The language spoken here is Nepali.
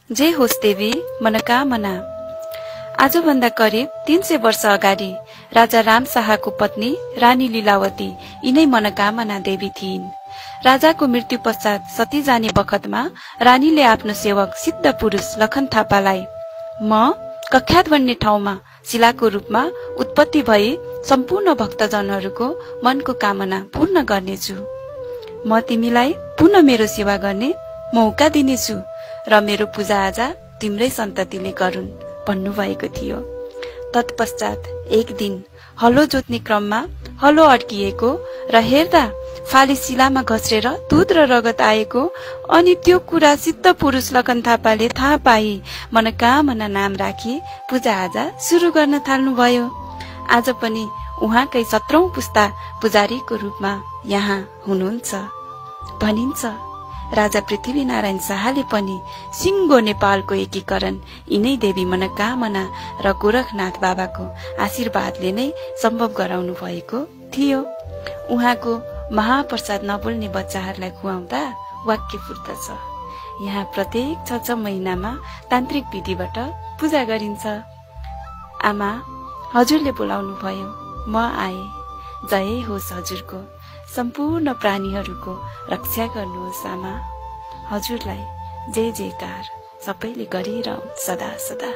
जय होस् देवी मनोकामना। आजभन्दा करिब 300 वर्ष अगाडि राजा राम शाहको पत्नी रानी लीलावती यिनै मनोकामना देवी थिइन्। राजाको मृत्यु पश्चात सती जाने बखतमा रानीले आफ्नो सेवक सिद्ध पुरुष लखन थापालाई म कख्यात भन्ने ठाउँमा शिलाको रूपमा उत्पत्ति भई सम्पूर्ण भक्तजनहरूको मनको कामना पूर्ण गर्नेछु। म तिमीलाई पुनः मेरो सेवा गर्ने मौका दिनेछु र मेरो पूजाआजा तिम्रै सन्ततिले गरून् भन्नुभएको थियो। तत्पश्चात एक दिन हलो जोत्ने क्रममा हलो अड्किएको र हेर्दा फाली शिलामा घस्रेर दुध र रगत आएको अनि त्यो कुरा सिद्ध पुरुष लखन थापाले थाहा पाई मनोकामना नाम राखी पूजाआजा सुरु गर्न थाल्नुभयो। आज पनि उहाँकै 17औं पुस्ता पुजारीको रूपमा यहाँ हुनुहुन्छ। भनिन्छ राजा पृथ्वीनारायण शाहले पनि सिङ्गो नेपालको एकीकरण यिनै देवी मनोकामना र गोरखनाथ बाबाको आशीर्वादले नै सम्भव गराउनु भएको थियो। उहाँको महाप्रसाद नबोल्ने बच्चाहरूलाई खुवाउँदा वाक्य फुर्दछ। यहाँ प्रत्येक 6 महिनामा तान्त्रिक विधिबाट पूजा गरिन्छ। आमा हजुरले बोलाउनु भयो, म आए। जय होस् हजुरको, सम्पूर्ण प्राणीहरूको रक्षा गर्नुहोस् आमा। हजुरलाई जय जयकार सबैले गरिरहन् सदा सदा।